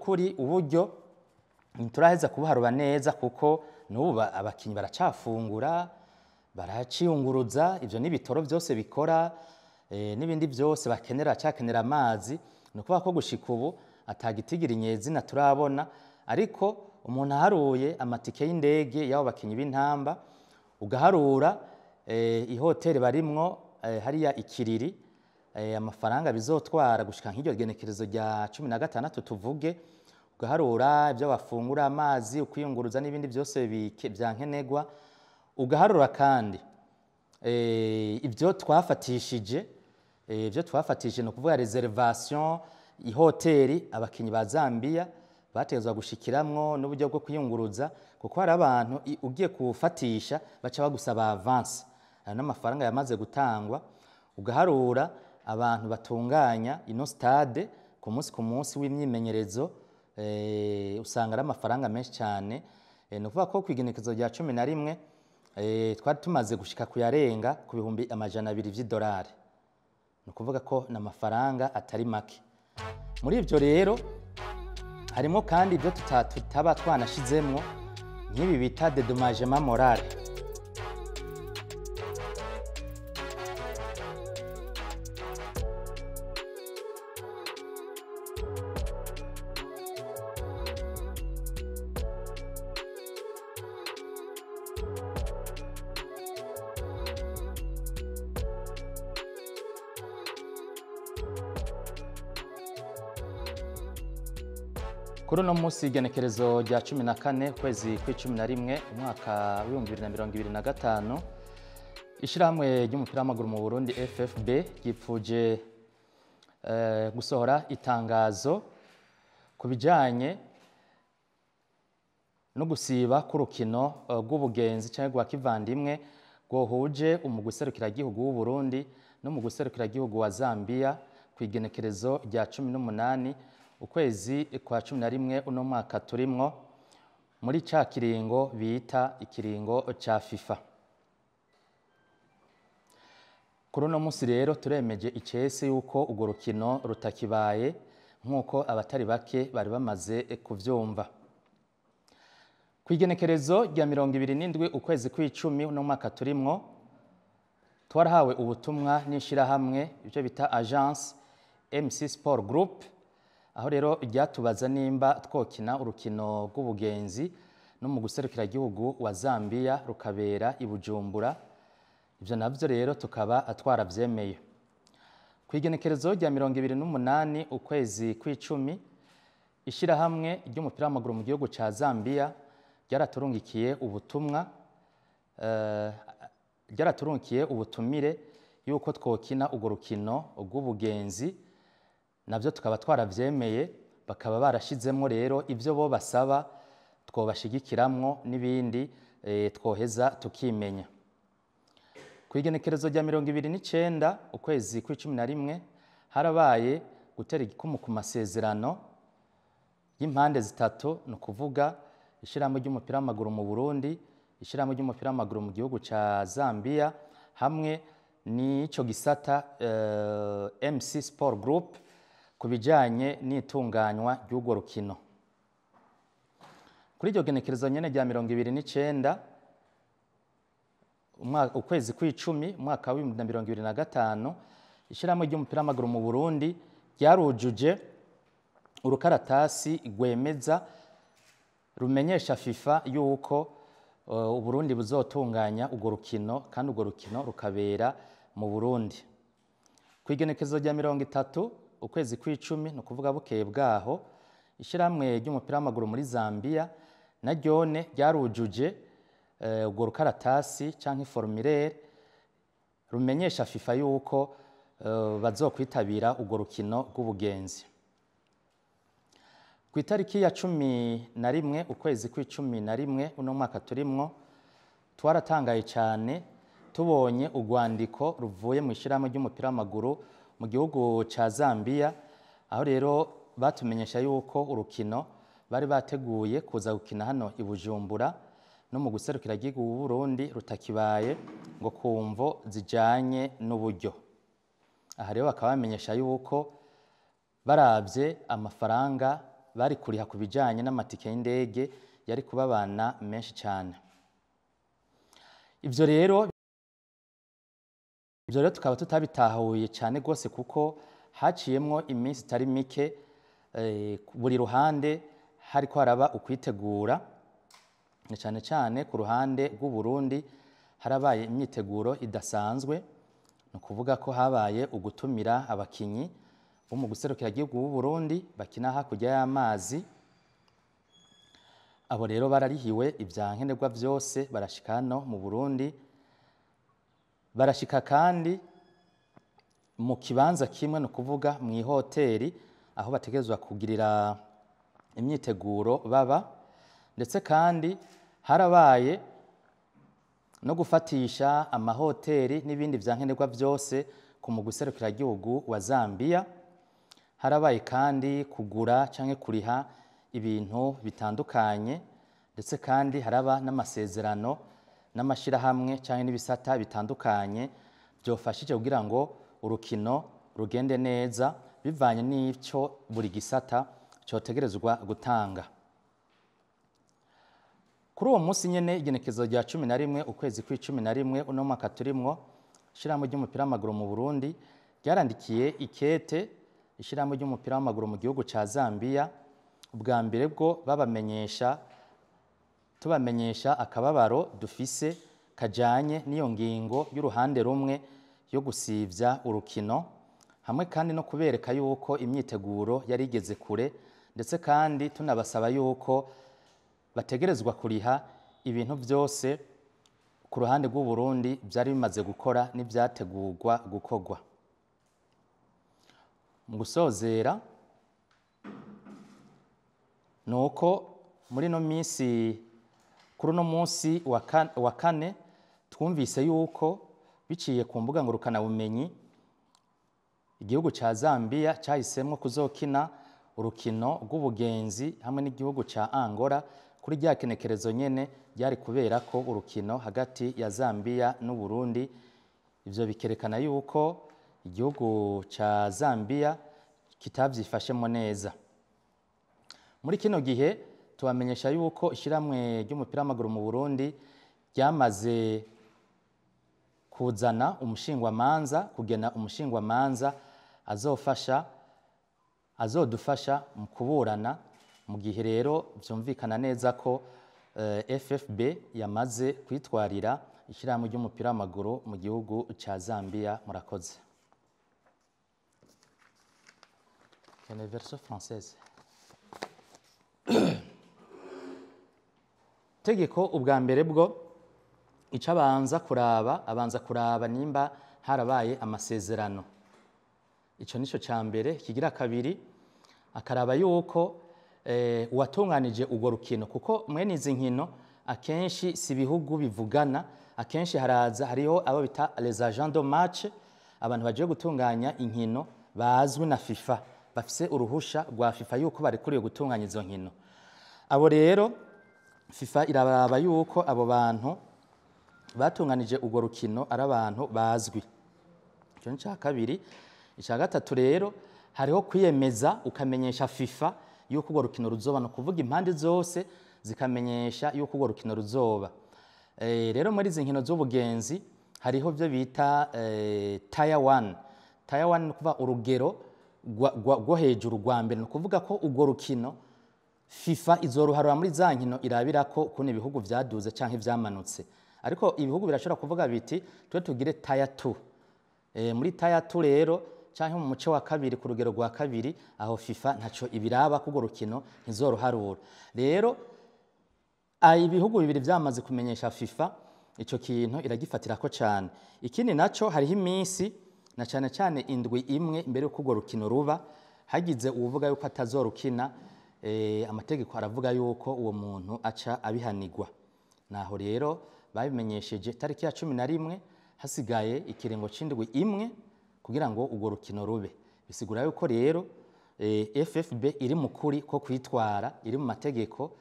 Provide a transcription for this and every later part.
By'ukuri uburyo ntituraheza kubuharura neza, kuko n'ubu abakinyi baracafungura, baraciyunguruza, ivyo n'ibitoro byose bikora, n'ibindi byose bakenera, cyakenera amazi. Ni ukuvuga ko gushika ubu atagitigira inyezina turabona, ariko umuntu aharuye amatike y'indege y'abo bakinyi b'intamba, ugaharura ihoteli barimwo hariya ikiriri, amafaranga bizotwara gushika nk'iryo genekerezo rya 16 tuvuge, ugaharura ibyo bafungura, amazi, ukwiyunguruza n'ibindi byose byankenegwa, ugaharura kandi ibyo twafatishije, ni ukuvuga reservation ihoteli abakinyi ba Zambia bategezwa gushikiramwo n'uburyo bwo kwiyunguruza, kuko hari abantu ugiye kufatisha baca bagusaba avance, ayo n'amafaranga yamaze gutangwa. Ugaharura abantu batunganya ino stade ku munsi ku munsi w'imyimenyerezo, usanga ari amafaranga menshi cyane. Ni ukuvuga ko kw'igenekerezo rya 11 twari tumaze gushika kuyarenga ku 200,000 vy'idolari. Ni ukuvuga ko n'amafaranga atari make. Muri ivyo rero harimo kandi ibyo tutaba twanashizemwo nk'ibi bita dédommagement moral. Kuri uno munsi igenekerezo rya 14 ukwezi kw'icumi na rimwe umwaka w'ibihumbi bibiri na mirongo ibiri na gatanu, ishirahamwe ry'umupira w'amaguru mu Burundi FFB ryipfuje gusohora itangazo ku bijanye no gusiba k'urukino rw'ubugenzi canke rwa kivandimwe rwohuje umugwi serukiragihugu w'u Burundi n'umugwi serukiragihugu wa Zambia ku igenekerezo rya 18 ukwezi kwa 11 uno mwaka turimwo, muri ca kiringo bita ikiringo ca FIFA. Kuri uno munsi rero turemeje icese yuko urwo rukino rutakibaye nk'uko abatari bake bari bamaze kuvyumva. Ku igenekerezo rya 27 ukwezi kw'icumi uno mwaka turimwo, twarahawe ubutumwa n'ishirahamwe ibyo bita agence MC Sport Group, aho rero ryatubaza nimba twokina urukino rw'ubugenzi no mu guserukira igihugu wa Zambia rukabera i Bujumbura. Ivyo navyo rero tukaba twaravyemeye. Ku igenekerezo rya 28 ukwezi kw'icumi, ishirahamwe ry'umupira w'amaguru mu gihugu ca Zambia ryaraturungikiye ubutumwa, ryaraturungikiye ubutumire yuko twokina urwo rukino rw'ubugenzi, navyo tukaba twaravyemeye. Bakaba barashizemwo rero ivyo bo basaba twobashigikiramwo n'ibindi twoheza tukimenya. Ku igenekerezo rya 29 ukwezi kw'icumi na rimwe harabaye gutera igikumu ku masezerano y'impande zitatu, ni ukuvuga ishirahamwe ry'umupira w'amaguru mu Burundi, ishirahamwe ry'umupira w'amaguru mu gihugu ca Zambia hamwe n'ico gisata MC Sport Group ku bijanye n'itunganywa ry'urwo rukino. Kuri iryo genekerezo nyene rya 29 ukwezi kw'icumi umwaka w'ibihumbi na mirongo ibiri na gatanu, ishirahamwe ry'umupira w'amaguru mu Burundi ryarujuje urukaratasi rwemeza rumenyesha FIFA yuko Uburundi buzotunganya urwo rukino kandi urwo rukino rukabera mu Burundi. Ku igenekerezo rya 30 ukwezi kw'icumi, ni ukuvuga bukeye bwaho, ishirahamwe ry'umupira w'amaguru muri Zambia na ryone ryarujuje urwo rukaratasi canke formulaire rumenyesha FIFA yuko bazokwitabira urwo rukino rw'ubugenzi. Ku itariki ya 11 ukwezi kw'icumi na rimwe uno mwaka turimwo, twaratangaye cyane tubonye urwandiko ruvuye mu ishirahamwe ry'umupira w'amaguru mu gihugu ca Zambia, aho rero batumenyesha yuko urukino bari bateguye kuza gukina hano i Bujumbura no mu guserukira igihugu w'u Burundi rutakibaye, ngo kumvo zijanye n'uburyo. Aha rero bakaba bamenyesha yuko baravye amafaranga bari kuriha ku bijanye n'amatike y'indege yari kubabana menshi cyane. Ivyo rero tukaba tutabitahuye cyane rwose, kuko haciyemwo iminsi itari mike, buri ruhande hariko haraba ukwitegura, na cyane cyane ku ruhande rw'u Burundi harabaye imyiteguro idasanzwe. Ni ukuvuga ko habaye ugutumira abakinyi bo mu guserukira igihugu w'u Burundi bakina hakurya y'amazi. Abo rero bararihiwe ibya nkenerwa byose, barashika hano mu Burundi, barashika kandi mu kibanza kimwe, ni ukuvuga mu ihoteli aho bategerezwa kugirira imyiteguro baba. Ndetse kandi harabaye no gufatisha amahoteli n'ibindi vya nkenerwa byose ku mugwi serukiragihugu wa Zambia. Harabaye kandi kugura canke kuriha ibintu bitandukanye, ndetse kandi haraba n'amasezerano n'amashirahamwe canke n'ibisata bitandukanye byofashije kugira ngo urukino rugende neza, bivanye n'ico buri gisata cotegerezwa gutanga. Kuri uwo munsi nyene, igenekerezo rya 11 ukwezi kw'11 uno mwaka turimwo, ishirahamwe ry'umupira w'amaguru mu Burundi ryarandikiye ikete ishirahamwe ry'umupira w'amaguru mu gihugu ca Zambia. Ubwa mbere bwo babamenyesha, tubamenyesha akababaro dufise kajanye n'iyo ngingo y'uruhande rumwe yo gusivya urukino, hamwe kandi no kubereka yuko imyiteguro yari igeze kure, ndetse kandi tunabasaba yuko bategerezwa kuriha ibintu byose ku ruhande rw'u Burundi byari bimaze gukora n'ibyategurwa gukorwa. Mu gusozera, ni uko muri ino minsi, kuri uno munsi wa kane, twumvise yuko biciye ku mbuga ngurukanabumenyi igihugu ca Zambia cahisemwo kuzokina urukino rw'ubugenzi hamwe n'igihugu ca Angola kuri rya kenekerezo nyene ryari kubera ko urukino hagati ya Zambia n'u Burundi. Ivyo bikerekana yuko igihugu ca Zambia kitavyifashemo neza. Muri kino gihe tubamenyesha yuko ishyirahamwe ry'umupira w'amaguru mu Burundi ryamaze kuzana umushingwamanza, kugena umushingwamanza azofasha, azodufasha mu kuburana, mu gihe rero vyumvikana neza ko FFB yamaze kwitwarira ishyirahamwe ry'umupira w'amaguru mu gihugu ca Zambia. Murakoze. Quelle version française? Tegeko ubwa mbere bwo ico abanza kuraba, abanza kuraba nimba harabaye amasezerano. Ico nico ca mbere. Kigira kabiri, akaraba yuko uwatunganije urwo rukino, kuko mwene izi nkino akenshi si ibihugu bivugana, akenshi haraza hariho abo bita les agents de match, abantu bagiye gutunganya inkino bazwi na FIFA, bafise uruhusha rwa FIFA yuko barekuriwe gutunganya izo nkino. Abo rero FIFA iraraba yuko abo bantu batunganije urwo rukino ari abantu bazwi. Icyo ni icya kabiri. Icya gatatu rero, hariho kwiyemeza ukamenyesha FIFA yuko urwo rukino ruzoba, ni ukuvuga impande zose zikamenyesha yuko urwo rukino ruzoba. Rero muri izi nkino z'ubugenzi hariho ibyo bita tier one. Tier one ni ukuvuga urugero rwo hejuru rwa mbere, ni ukuvuga ko urwo rukino FIFA izoruharura muri za nkino irabira ko ukuntu ibihugu vyaduze canke vyamanutse. Ariko ibihugu birashobora kuvuga biti: "Twe tugire tier 2." Muri tier 2 rero, canke mu muce wa kabiri, ku rugero rwa kabiri, aho FIFA ntaco ibiraba, kurwo rukino ntizoruharura. Rero ibihugu bibiri vyamaze kumenyesha FIFA, ico kintu iragifatirako cane. Ikindi naco, hariho iminsi, na cane cane indwi imwe imbere y'uko urwo rukino ruba, hagize uwuvuga yuko atazorukina, amategeko aravuga yuko uwo muntu aca abihanirwa. Naho rero babimenyesheje tariki ya 11, hasigaye ikiringo c'indwi imwe kugira ngo urwo rukino rube. Bisigura yuko rero FFB iri mu kuri ko kwitwara, iri mu mategeko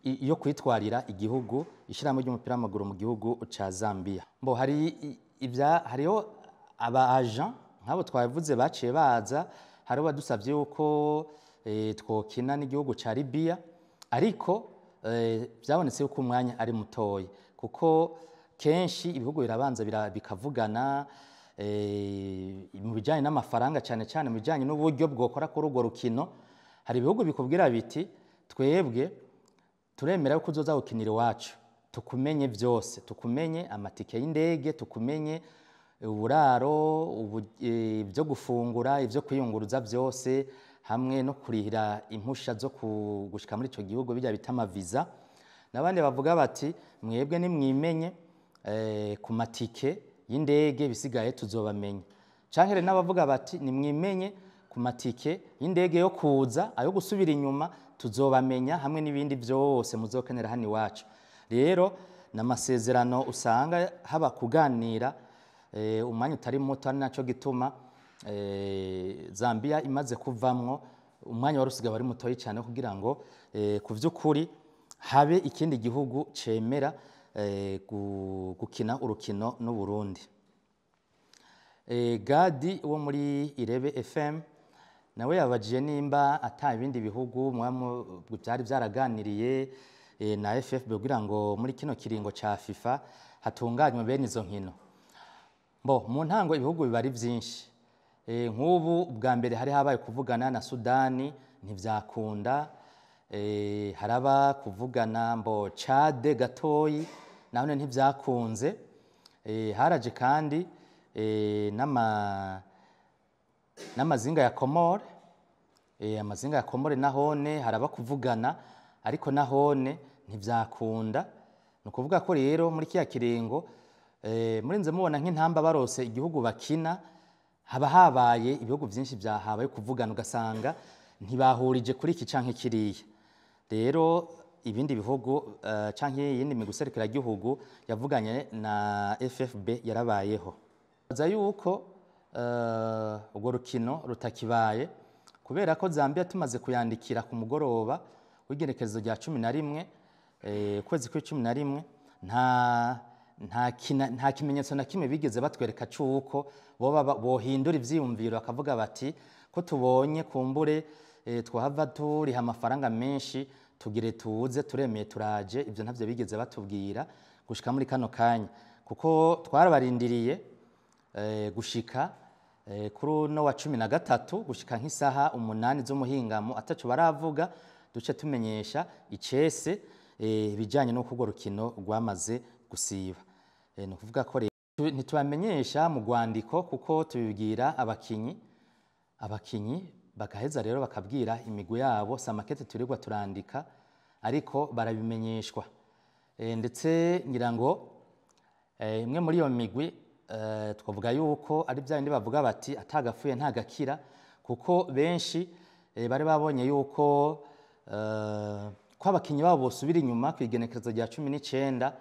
yo kwitwarira igihugu, ishyirahamwe ry'umupira w'amaguru mu gihugu ca Zambia. Mbo hari ibya hariho aba agent nk'abo twavuze baciye baza, hariho badusavye yuko twokina n'igihugu ca Libya, ariko byabonetse yuko umwanya ari mutoya, kuko kenshi ibihugu birabanza bikavugana mu bijyanye n'amafaranga, cyane cyane mu bijyanye n'uburyo bwokora kuri urwo rukino. Hari ibihugu bikubwira biti: "Twebwe turemera yuko uzoza gukinira iwacu, tukumenye byose, tukumenye amatike y'indege, tukumenye uburaro, ibyo gufungura, ibyo kwiyunguruza byose, hamwe no kurihira impusha zo gushika muri ico gihugu, bijya bita amaviza." N'abandi bavuga bati: "Mwebwe nimwimenye ku matike y'indege, bisigaye tuzobamenya." Canke rero n'abavuga bati: "Nimwimenye ku matike y'indege yo kuza, ayo gusubira inyuma tuzobamenya, hamwe n'ibindi byose muzokenera hano iwacu." Rero ni amasezerano usanga haba kuganira umwanya utari muto, ari naco gituma Zambia imaze kuvamwo, umwanya wari usigaye wari mutoyi cyane kugira ngo ku vy'ukuri habe ikindi gihugu cemera gukina urukino n'u Burundi. Gadi wo muri Irebe FM nawe yabajiye nimba ata ibindi bihugu byari byaraganiriye na FFB kugira ngo muri kino kiringo ca FIFA hatunganywe bene izo nkino. Bo mu ntango ibihugu biba ari byinshi. Nk'ubu bwa mbere hari habaye kuvugana na Sudani, ntivyakunda. Haraba kuvugana mbo Chade gatoyi, nahone ntibyakunze. Haraje kandi n'amazinga ya Komore. Amazinga ya Komore nahone haraba kuvugana, ariko nahone ntivyakunda. Ni ukuvuga ko rero muri kiya kiringo murinze mubona nk'intamba barose igihugu bakina, haba habaye ibihugu byinshi byahabaye kuvugana, ugasanga ntibahurije kuri iki canke kiriya. Rero ibindi bihugu canke iyindi migwi serukiragihugu yavuganye na FFB yarabayeho. Baza yuko urwo rukino rutakibaye kubera ko Zambia tumaze kuyandikira ku mugoroba w'igerekezo rya 11, ukwezi kw'icumi na rimwe, nta kimenyetso na kimwe bigeze batwereka c'uko boba bohindura ivyiyumviro, bakavuga bati: "Ko tubonye kumbure twahava turiha amafaranga menshi, tugire tuze, turemeye, turaje." Ivyo ntavyo bigeze batubwira gushika muri kano kanya, kuko twarabarindiriye gushika kuri uno wa 13, gushika nk'isaha 8 z'umuhingamo ataco baravuga. Duce tumenyesha icese ibijanye n'uko urwo rukino rwamaze gusiba. Ni ukuvuga ko rero ntitubamenyesha mu rwandiko, kuko tubibwira abakinyi, abakinyi bagaheza rero bakabwira imigwi yabo. Si amakete turirwa turandika, ariko barabimenyeshwa. Ndetse ngira ngo imwe muri iyo migwi twavuga yuko ari bya bindi bavuga bati atagapfuye ntagakira, kuko benshi bari babonye yuko ko abakinyi babo bosubira inyuma ku igenekerezo rya 19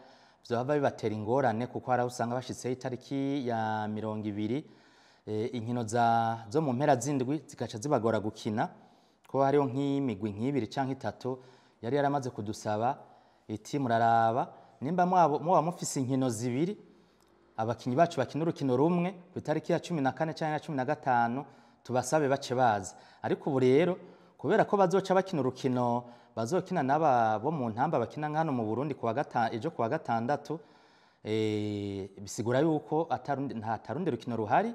vyohava bibatera ingorane, kuko hari aho usanga bashitseho itariki ya 20, inkino zo mu mpera z'indwi zigaca zibagora gukina, ko hariho nk'imigwi nk'ibiri canke itatu yari yaramaze kudusaba iti: "Muraraba nimba muba mufise inkino zibiri, abakinyi bacu bakina urukino rumwe ku itariki ya 14 canke ya 15, tubasabe bace baza." Ariko ubu rero kubera ko bazoca bakina urukino bazokina n'aba bo mu ntamba bakina hano mu Burundi kuwa ejo kuwa gatandatu, bisigura yuko nta tarundi rukino ruhari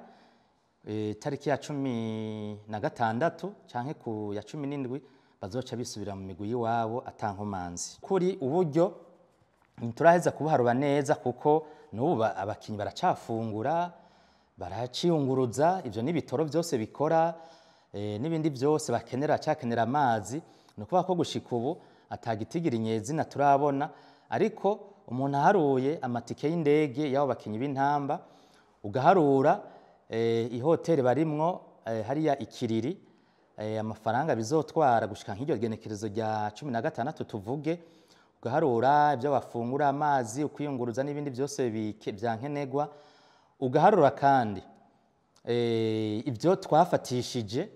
tariki ya 16 canke ku ya 17, bazoca bisubira mu migwi y'iwabo atankomanzi. Kuri uburyo ntituraheza kubuharura neza, kuko n'ubu abakinyi baracafungura, baraciyunguruza, ivyo n'ibitoro byose bikora, n'ibindi byose bakenera, bacakenera amazi. Ni ukuvuga ko gushika ubu atagitigira inyezina turabona, ariko umuntu aharuye amatike y'indege y'abo bakinyi b'intamba, ugaharura ihoteli barimwo hariya ikiriri, amafaranga bizotwara gushika nk'iryo genekerezo rya 16 tuvuge, ugaharura ibyo bafungura, amazi, ukwiyunguruza n'ibindi byose bya nkenerwa, ugaharura kandi ibyo twafatishije,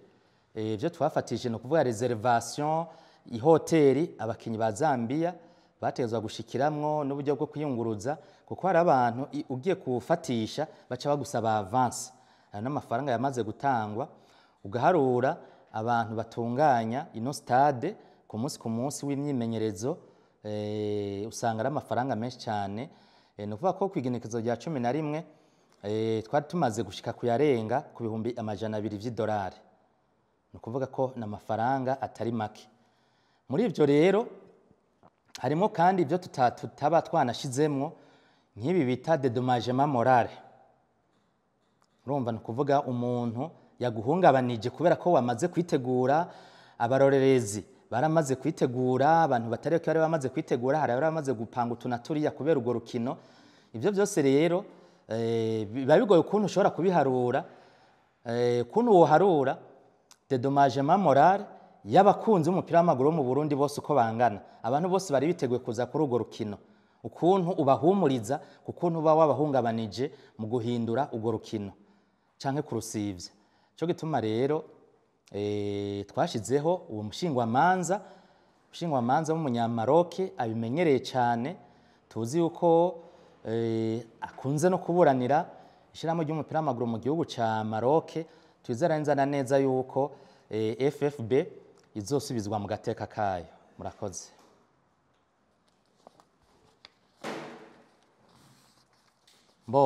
ni ukuvuga réservation ihoteli abakinyi ba Zambia bategezwa gushikiramwo n'uburyo bwo kwiyunguruza, kuko hari abantu ugiye kufatisha baca bagusaba avance, ayo n'amafaranga yamaze gutangwa, ugaharura abantu batunganya ino stade ku munsi ku munsi w'imyimenyerezo, usanga ari amafaranga menshi cyane. Ni ukuvuga ko ku igenekerezo rya 11 twari tumaze gushika kuyarenga ku 200,000 vy'idolari. Ni ukuvuga ko ni amafaranga atari make. Muri ibyo rero harimo kandi ibyo tutaba twanashizemwo, nk'ibi bita dédommagement moral. Urumva, ni ukuvuga umuntu yaguhungabanije kubera ko wamaze kwitegura, abarorerezi baramaze kwitegura, abantu batari bake bari bamaze kwitegura, hari abari bamaze gupanga utu na turiya kubera urwo rukino. Ibyo byose rero biba bigoye ukuntu ushobora kubiharura, ukuntu woharura dédommagement moral y'abakunzi b'umupira w'amaguru wo mu Burundi bose uko bangana, abantu bose bari biteguye kuza kuri urwo rukino, ukuntu ubahumuriza ukuntu uba wabahungabanije mu guhindura urwo rukino canke kurusivya. Cyo gituma rero twashizeho uwo mushingwamanza w'umunyamaroke abimenyereye cyane, tuzi yuko akunze no kuburanira ishyirahamwe ry'umupira w'amaguru mu gihugu ca Maroke. Twizera neza na neza yuko FFB izosubizwa mu gateka kayo. Murakoze. Bo.